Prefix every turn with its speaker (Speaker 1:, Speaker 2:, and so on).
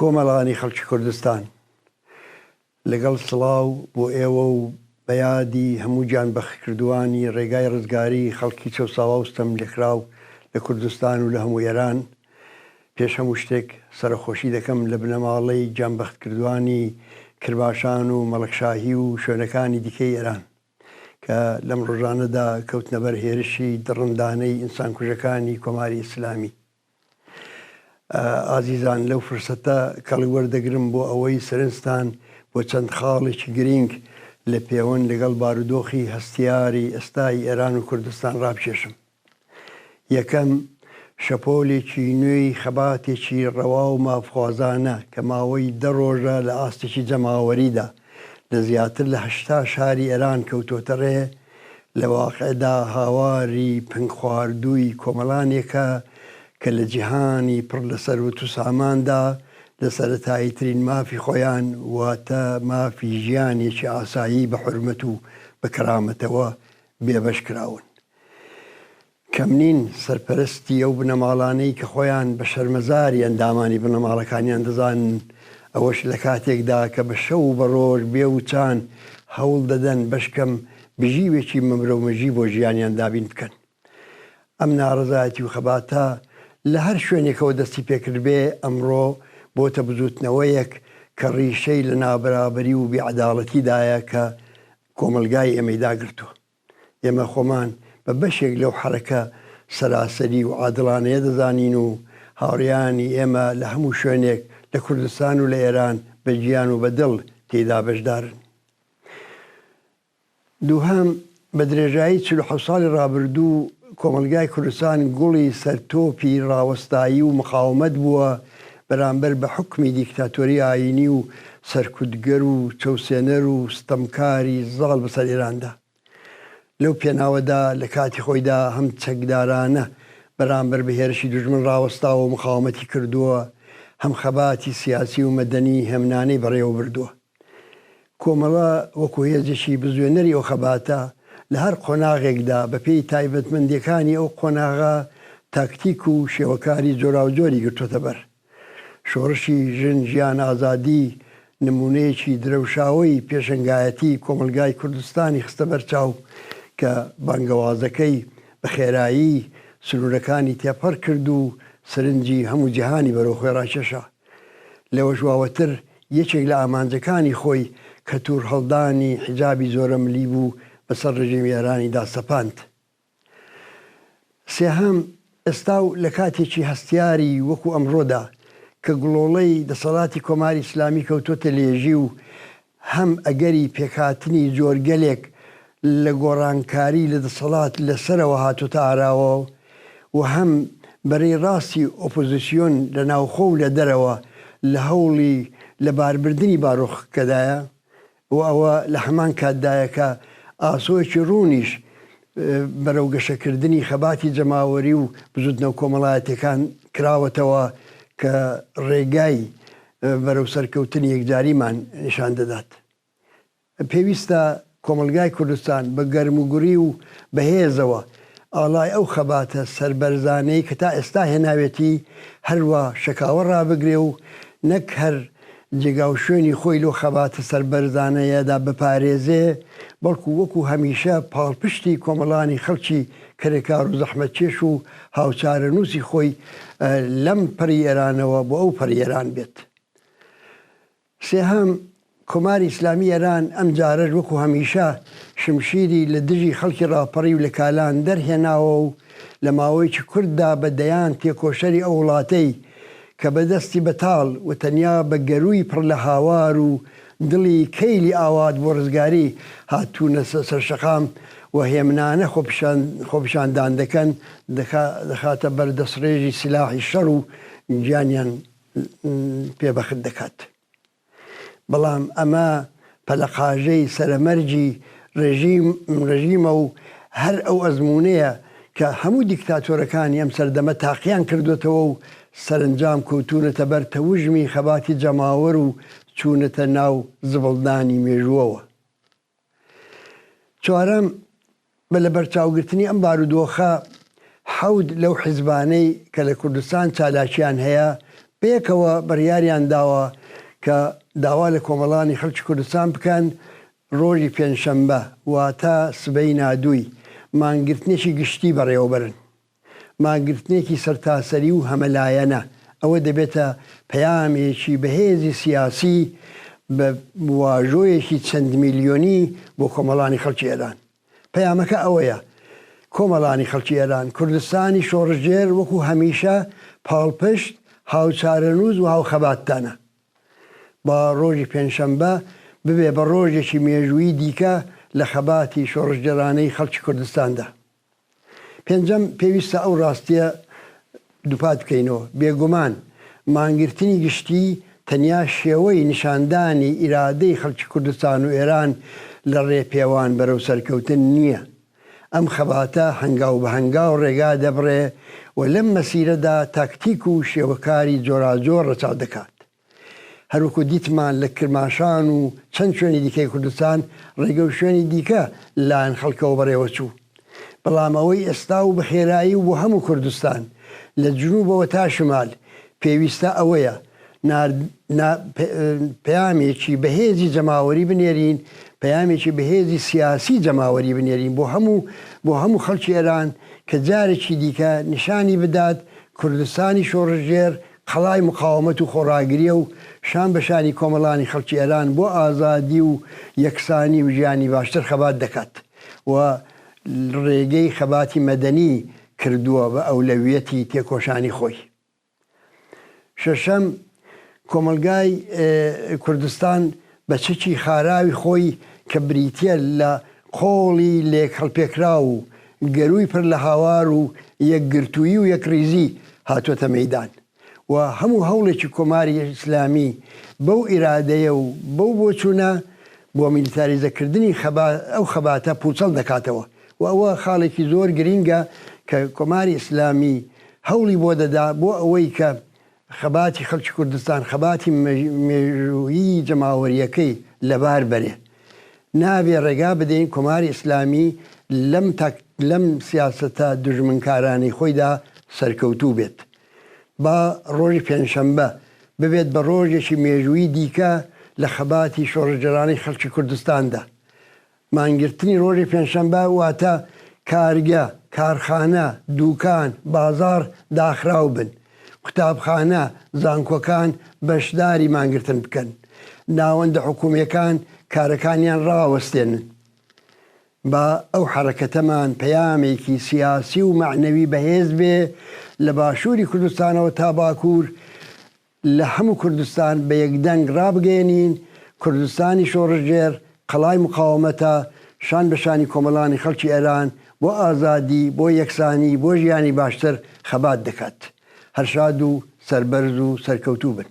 Speaker 1: کۆمەڵانی خەڵکی کوردستان، لەگەڵ سڵاو بۆ ئێوە و بە یادی هەموو گیانبەختکردووانی ڕێگای ڕزگاریی خەڵکی چەوساوە و ستەملێکراو لە کوردستان و لە هەموو ئێران، پێش هەموو شتێک سەرەخۆشی دەکەم لە بنەماڵەی گیانبەختکردووانی کرماشان و مەڵکشاهی و شوێنەکانی دیکەی ئێران کە لەم ڕۆژانەدا کەوتنە بەر هێرشی دڕندانەی ئینسانکوژەکانی کۆماری ئیسلامی. ئازیزان لەو فرسەتە کەڵک وەردەگرم بۆ ئەوەی سەرنجتان بۆ چەند خاڵێکی گرینگ لە پێوەند لەگەڵ بارودۆخی هەستیاری ئێستای ئێران و کوردستان ڕابکێشم. یەکەم، شەپۆلێکی نوێی خەباتێکی ڕەوا و مافخوازانە کە ماوەی دە ڕۆژە لە ئاستێکی جەماوەریدا لە زیاتر لە 80 شاری ئێران کەوتۆتە ڕێ، لە واقعدا هاواری پەنگخواردووی کۆمەڵانێکە کە لە جیهانی پڕ لە سەروەت و ساماندا لە سەرەتاییترین مافی خۆیان واتە مافی ژیانێکی ئاسایی بە حورمەت و بە کەرامەتەوە بێبەش کراون. کەم نین سەرپەرستی ئەو بنەماڵانەی کە خۆیان بە شەرمەزاری ئەندامانی بنەماڵەکانیان دەزانن، ئەوەش لە کاتێکدا کە بە شەو و بە ڕۆژ بێ وچان هەوڵ دەدەن بەشکەم بژیوێکی مەمرەومەژی بۆ ژیانیان دابین بکەن. ئەم ناڕەزایەتی و خەباتە لە هەر شوێنێکەوە دەستی پێکردبێ ئەمڕۆ بۆتە بزووتنەوەیەک کە ڕیشەی لە نابەرابەری و بێعەداڵەتیدایە کە کۆمەڵگای ئێمەی داگرتووە. ئێمە خۆمان بە بەشێک لەو حەرەکە سەراسەری و عادڵانەیە دەزانین و هاوڕێیانی ئێمە لە هەموو شوێنێک لە کوردستان و لە ئێران بە گیان و بە دڵ تێیدا بەشدارن. دووهەم، بە درێژایی 47 ساڵی ڕابردوو کۆمەڵگای کوردستان گوڵی سەر تۆپی ڕاوەستایی و مقاومەت بووە بەرامبەر بە حوکمی دیکتاتۆری ئایینی و سەرکوتگەر و چەوسێنەر و ستەمکاری زاڵ بەسەر ئێراندا. لەو پێناوەدا لە کاتی خۆیدا هەم چەکدارانە بەرامبەر بە هێرشی دوژمن ڕاوەستاوە و مقاومەتی کردووە، هەم خەباتی سیاسی و مەدەنی هێمنانەی بەڕێوە بردووە. کۆمەڵە وەکو هێزێکی بزوێنەری ئەو خەباتە، لە هەر قۆناغێکدا بە پێی تایبەتمەندییەکانی ئەو قۆناغە تاکتیک و شێوەکاری جۆراوجۆری گرتۆتە بەر. شۆڕشی ژن ژیان ئازادی نموونەیەکی درەوشاوەی پێشەنگایەتی کۆمەڵگای کوردستانی خستە بەر چاو کە بانگەوازەکەی بە خێرایی سنوورەکانی تێپەڕ کرد و سەرنجی هەموو جیهانی بەرەو خۆی ڕاکێشا. لەوەش واوەتر یەکێک لە ئامانجەکانی خۆی کە تووڕهەڵدانی حیجابی زۆرەملی بوو بەسەر ڕژێمی ئێرانیدا سەپاند. سێهەم، ئێستا و لە کاتێکی هەستیاری وەکوو ئەمڕۆدا کە گڵۆڵەی دەسەڵاتی کۆماری ئیسلامی کەوتۆتە لێژی و هەم ئەگەری پێکهاتنی جۆرگەلێک لە گۆڕانکاری لە دەسەڵات لە سەرەوە هاتۆتە ئاراوە و هەم بەرەی ڕاستی ئۆپۆزیسیۆن لە ناوخۆ و لە دەرەوە لە هەوڵی لەباربردنی بارۆخکەدایە و ئەوە لە هەمان کاتدایە کە ئاسۆیەکی ڕوونیش بەرەو گەشەکردنی خەباتی جەماوەری و بزوتنەوە کۆمەڵایەتیەکان کراوەتەوە کە ڕێگای بەرەو سەرکەوتنی یەکجاریمان نیشان دەدات. پێویستە کۆمەڵگای کوردستان بە گەرموگوڕی و بەهێزەوە ئاڵای ئەو خەباتە سەربەرزانەی کە تا ئێستا هێناوێتی هەروا شەکاوە ڕابگرێ و نەک هەر جێگاو شوێنی خۆی لەو خەباتە سەربەرزانەیەدا بپارێزێ، بەڵکو وەکو هەمیشە پاڵپشتی کۆمەڵانی خەڵکی کرێکار و زەحمەتکێش و هاوچارەنووسی خۆی لەم پەڕی ئێرانەوە بۆ ئەو پەڕی ئێران بێت. سێهەم، کۆماری ئیسلامی ئێران ئەمجارەش وەکو هەمیشە شمشیری لە دژی خەڵکی ڕاپەڕیو لە کالان دەرهێناوە و لە ماوەیەکی کورتدا بە دەیان تێکۆشەری ئەو وڵاتەی کە بە دەستی بەتاڵ و تەنیا بە گەرووی پڕ لە هاوار و دڵی کەیلی ئاوات بۆ ڕزگاری هاتوونە سەر شەقام و هێمنانە خۆپیشاندان دەکەن، دەخاتە بەر دەستڕێژی سیلاحی شەڕ و گیانیان پێ بەخت دەکات. بەڵام ئەمە پەلەقاژەی سەرەمەرگی ڕێژیم ڕێژیمە و هەر ئەو ئەزموونەیە کە هەموو دیکتاتۆرەکانی ئەم سەردەمە تاقیان کردۆتەوە و سەرەنجام کەوتوونەتە بەر تەوژمی خەباتی جەماوەر و چوونەتە ناو زبڵدانی مێژووەوە. چوارەم، بە لەبەرچاوگرتنی ئەم بارودۆخە، حەوت لەو حیزبانەی کە لە کوردستان چالاکییان هەیە، پێکەوە بڕیاریان داوە کە داوا لە کۆمەڵانی خەڵکی کوردستان بکەن ڕۆژی پێنجشەمبە واتە سبەی نادووی مانگرتنێکی گشتی بەڕێوەبەرن. مانگرتنێکی سەرتاسەری و هەمەلایەنە، ئەوە دەبێتە پەیامێکی بەهێزی سیاسی بە واژۆیەکی چەند میلیۆنی بۆ کۆمەڵانی خەڵکی ئێران. پەیامەکە ئەوەیە، کۆمەڵانی خەڵکی ئێران، کوردستانی شۆڕشگێر وەکو هەمیشە پاڵپشت، هاوچارەنووس و هاوخەباتتانە. با ڕۆژی پێنجشەمبە ببێ بە ڕۆژێکی مێژوویی دیکە لە خەباتی شۆڕشگێڕانەی خەڵکی کوردستاندا. پێنجەم، پێویستە ئەو ڕاستییە دووپات بکەینەوە، بێگومان مانگرتنی گشتی تەنیا شێوەی نیشاندانی ئیرادەی خەڵکی کوردستان و ئێران لە ڕێپێوان بەرەو سەرکەوتن نییە. ئەم خەباتە هەنگاو بە هەنگاو ڕێگا دەبڕێ و لەم مەسیرەدا تاکتیک و شێوەکاری جۆراجۆر ڕەچاو دەکات. هەروەکو دیتمان لە کرماشان و چەند شوێنی دیکەی کوردستان ڕێگە و شوێنی دیکە لەلایەن خەڵکەوە بەڕێوەچوو. بەڵام ئەوەی ئێستا و بە خێرایی و بۆ هەموو کوردستان لە جنوبەوە تا شمال پێویستە ئەوەیە پەیامێکی بەهێزی جەماوەری بنێرین، پەیامێکی بەهێزی سیاسی جەماوەری بنێرین بۆ هەموو بۆ هەموو خەڵکی ئێران کە جارێکی دیکە نیشانی بدات کوردستانی شۆڕشگێر قەڵای مقاومەت و خۆڕاگرییە و شان بە شانی کۆمەڵانی خەڵکی ئێران بۆ ئازادی و یەکسانی و ژیانی باشتر خەبات دەکات و ڕێگەی خەباتی مەدەنی کردووە بە ئەولەویەتی تێکۆشانی خۆی. شەشەم، کۆمەڵگای کوردستان بە چەکی خاراوی خۆی کە بریتییە لە قۆڵی لێکهەڵپێکراو و گەرووی پڕ لە هاوار و یەکگرتوویی و یەکڕیزی هاتووەتە مەیدان و هەموو هەوڵێکی کۆماری ئیسلامی بەو ئیرادەیە و بەو بۆچوونە بۆ میلیتاریزەکردنی ئەو خەباتە پووچەڵ دەکاتەوە و ئەوە خاڵێکی زۆر گرینگە کە کۆماری ئیسلامی هەوڵی بۆ دەدا بۆ ئەوەی کە خەباتی خەڵکی کوردستان، خەباتی مێژوویی جەماوەرییەکەی لەبار بەرێ. نابێ ڕێگا بدەین کۆماری ئیسلامی لەم تاک لەم سیاسەتە دوژمنکارانەی خۆیدا سەرکەوتوو بێت. با ڕۆژی پێنجشەمبە ببێت بە ڕۆژێکی مێژوویی دیکە لە خەباتی شۆڕشگێڕانەی خەڵکی کوردستاندا. مانگرتنی ڕۆژی پێنجشەمبە واتە کارگە، کارخانە، دوکان، بازاڕ داخراو بن، قوتابخانە، زانکۆکان بەشداری مانگرتن بکەن، ناوەندە حکومییەکان کارەکانیان ڕاوەستێنن. با ئەو حەرەکەتەمان پەیامێکی سیاسی و مەعنەوی بەهێز بێ لە باشووری کوردستانەوە تا باکوور، لە هەموو کوردستان بە یەک دەنگ ڕابگەیەنین، کوردستانی شۆڕشگێڕ قەڵای موقاومەتە، شان بە شانی کۆمەڵانی خەڵکی ئێران بۆ ئازادی، بۆ یەکسانی، بۆ ژیانی باشتر خەبات دەکات. هەر شاد و سەربەرز و سەرکەوتوو بن.